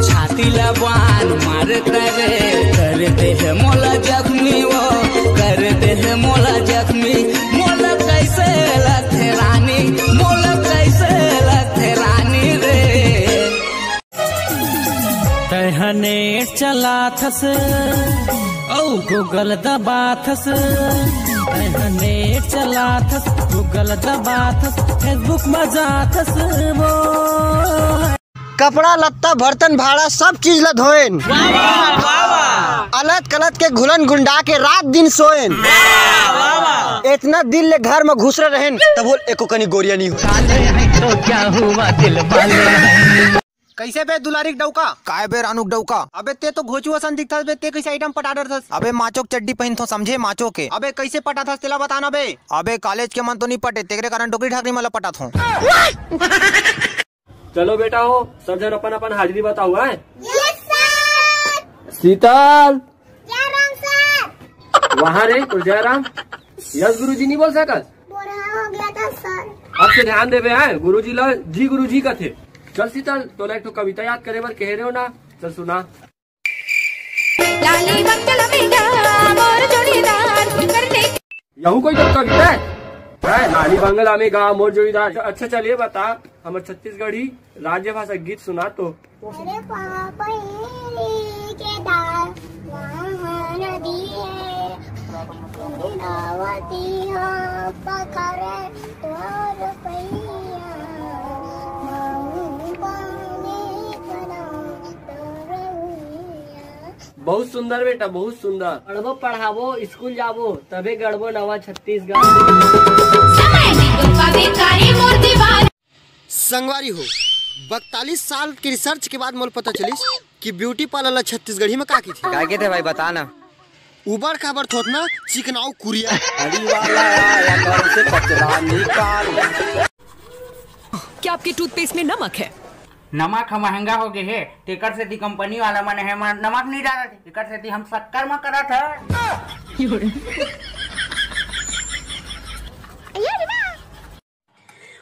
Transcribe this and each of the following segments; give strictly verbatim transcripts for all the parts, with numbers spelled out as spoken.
छाती ला बान मारत रे, कर दे हे मोला जख्मी वो, कर दे हे मोला जख्मी। मोला कैसे लगथे रानी, मोला कैसे लगथे रानी रे। तैं ह नेट चलाथस, अउ Google दबाथस। तैं ह नेट चलाथस, Google दबाथस, Facebook म जाथस वो। कपड़ा लत्ता, बर्तन भाड़ा, सब चीज ला धोएन। अलत कलत के घुलन गुंडा के रात दिन सोएन। इतना दिन ले घर म घुसरे रहेन, तब बोल एको कनी गोरिया नहीं हो। तो क्या हुआ दिल वाले? कैसे बे दुलारी के डौका? काय बे रानू के डौका? अबे ते तो घोचू असन दिखता बे, ते कैसे आइटम पटा डरथस? अबे माचो के चड्डी पहनथो समझे, माचो के। अबे कैसे पटाथस तेला बता ना बे। अबे कॉलेज के मन तो नहीं पटे, तेरे कारण डोकरी ठाकरी मन ला पटाथो। चलो बेटा हो, सब जन अपन अपन हाजिरी बताओ, हैं? Yes sir. Sheetal. Jairam sir. वहाँ रे तो जयराम। यस गुरुजी नहीं बोल सकस? बूढ़ा हो गया था सर। अब से ध्यान देबे, हैं? गुरुजी ला जी गुरुजी कथे। चल शीतल, तोला एक ठो कविता याद करे बर कहे रहे हो ना, चल सुना। लाली बंगला में गा मोर जोड़ीदार करने। यहू कोई तो कविता है? है, लाली बंगला में गा मोर जोड़ीदार। अच्छा, चल ये बता, हमर छत्तीसगढ़ी राज्य भाषा गीत सुना तो। अरे पापा, ये के दाल, वहाँ नदी है, गोदावती हो पखरे तोर पैया, माऊ पानी करा तोर उइया। बहुत सुंदर बेटा, बहुत सुंदर। पढ़बो पढ़ाबो, स्कूल जाबो, तभे गढ़बो नवा छत्तीसगढ़। समय निकुल पावे कारी मोर दीवार। संगवारी हो, बकतालीस साल के रिसर्च के बाद मोला पता चलिस कि ब्यूटी पार्लर ला छत्तीसगढ़ी में का कहिथे। का कहिथे भाई, बता ना। उबड़ खाबड़ थोथना, चिकनाऊ कुरिया। हरी वाला आया घर से कचरा निकाल। क्या आपके टूथपेस्ट में नमक है? नमक ह महंगा हो गे हे, तेकर सेती कंपनी वाला मन हे मन नमक नहीं डालत हे, तेकर सेती हम शक्कर म करत हे।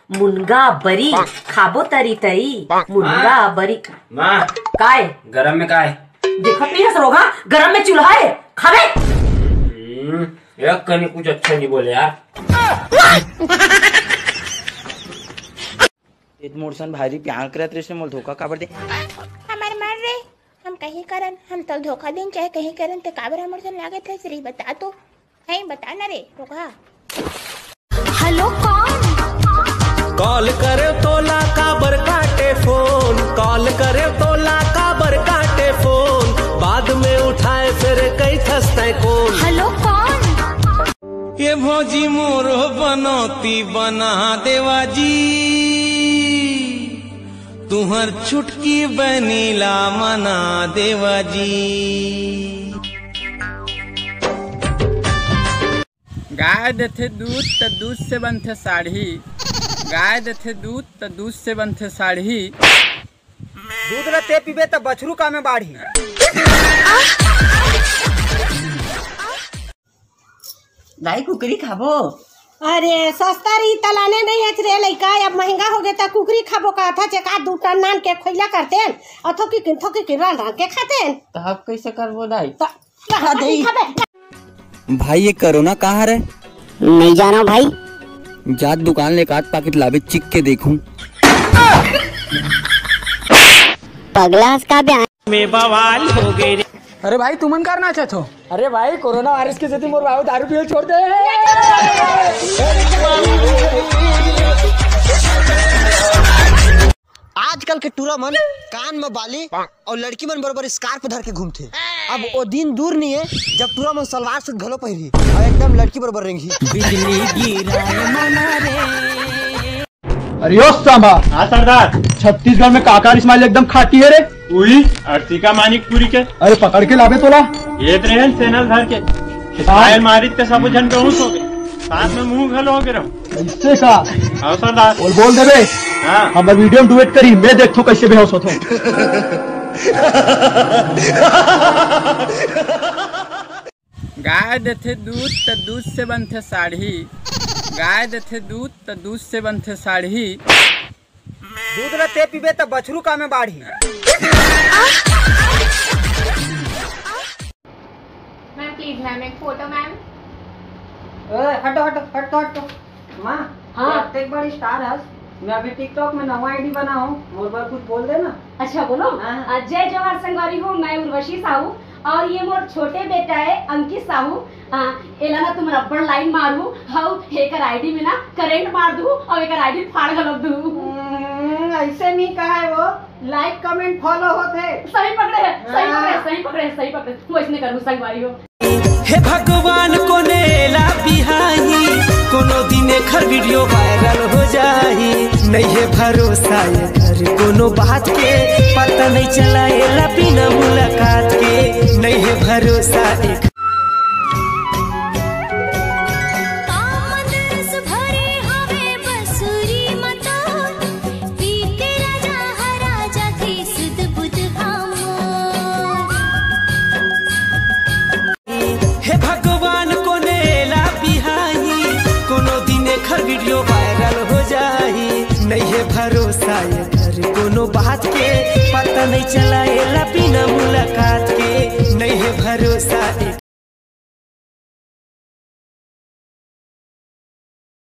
मुनगा बरी खाबो तरी तरी, मुनगा बरी। माँ, काय? गरम में काय? देखत नहीं हस रोगहा, गरम में चूल्हा है, खाबे? हम्म, एक कनी कुछ अच्छा नहीं बोले यार। इत मोर सन भारी प्यार करत रहिस, मोला धोखा काबर दे? हमर मर रे, हम कहीं करन, हम तो धोखा देन चाहे कहीं करन, ते काबर हमर सन लागत हे, श्री बता तो। नहीं बता ना रे, रोगहा। हेलो, कौन? कॉल करे तोला काबर काटे फोन, कॉल करे तोला काबर काटे फोन, बाद में उठाए फिर कहिथस तैं कोन। हेलो, कौन? ये भौजी मोरो बनौती बना देवा जी, तुहर छुटकी बहनी ला मना देवा जी। गाय देथे दूध त दूध से बनथे साढ़ी, गाय देथे दूध त दूध से बनथे साढ़ी। दूध ल ते पीबे त बछरू का में बाढ़ही। दाई कुकरी खाबो? अरे सस्ता रही तलाने नहीं है रे लइका, अब महंगा हो गया त कुकरी खाबो का था, चेका दू टन नान के खोइला करतेन, और थोकी किन थोकी किन रान रान के खातेन। त अब कैसे करबो दाई? त भाई, ये कोरोना का हरे? नहीं जानो भाई। जा दुकान ले एक आध पाकिट लाबे, चिख के देखूं। पगला हस का बे? में बवाल हो गए रे। अरे भाई, तुमन का नाचत हो? अरे भाई, कोरोना वायरस के सेती मोर बाबू दारू पीयल छोड़ दे। आजकल के टूरा मन कान म बाली अउ लड़की मन बरोबर स्कार्फ धर के घूमथे। अब ओ दिन दूर नहीं है जब टूरा मन सलवार सूट घलो पहिरही अउ एकदम लड़की बरोबर रेंगही। बिजली गिराए मना रे। अरे ओ सांभा। हाँ सरदार। छत्तीसगढ़ में काकर स्माइल एकदम खाटी है रे। उही अर्शिका मानिकपुरी के। अरे पकड़ के लाबे तोला। ये तो रहन चैनल धर के। हाँ। स्माइल मारित के सबो झन बेहोश हो गए। साथ में मुंह घलो हो गए रहो। ऐसे का? हाँ सरदार। और बोल देबे। हाँ। हमर वीडियो में डुएट करी, मैं देखथो कैसे बेहोश होथो। गाय देथे दूध त दूध से बनथे साढ़ी, गाय देथे दूध त दूध से बनथे साढ़ी। दूध ला ते पीबे त बछरू का में बाढ़ी। मैम प्लीज मैम एक फोटो मैम। ए, हटो हटो हटो हटो। माँ, हाँ। एक बड़ी स्टार हस। मैं अभी टिकटॉक में नवा आईडी बनाऊँ, मोर बर कुछ बोल देना। अच्छा बोलो। हाँ। आ, जय जोहार संगवारी हो, मैं उर्वशी साहू और ये मोर छोटे बेटा है अंकित साहू। हाँ, एला ना तुम रबड़ line Maru, how acre ID में ना करंट मार दू और एकर आईडी फाड़ घलोक दू। हम्म, ऐसे नहीं कहा है वो, लाइक कमेंट फॉलो होते। सही पकड़े है, सही पकड़े है, सही पकड़े है, सही पकड़े। वैसने करू संगवारी हो। हे भगवान, कोने ला बिहाही, कोनो दिन एखर वीडियो वायरल हो जाही। नहीं है भरोसा एकर कोनो बात के, पता नहीं चला एला बिना मुलाकात के। नहीं है भरोसा एक आमंद रस भरे हवे बसुरी मतो, पी के राजा हरा जाथे सुध बुध हमो। हे भगवान, कोने ला बिहाही, कोनो दिन एखर वीडियो वायरल हो जाही। नहीं है भरोसा एकर कोनो बात के, पता नहीं चला एला बिना मुलाकात के। नहीं है भरोसा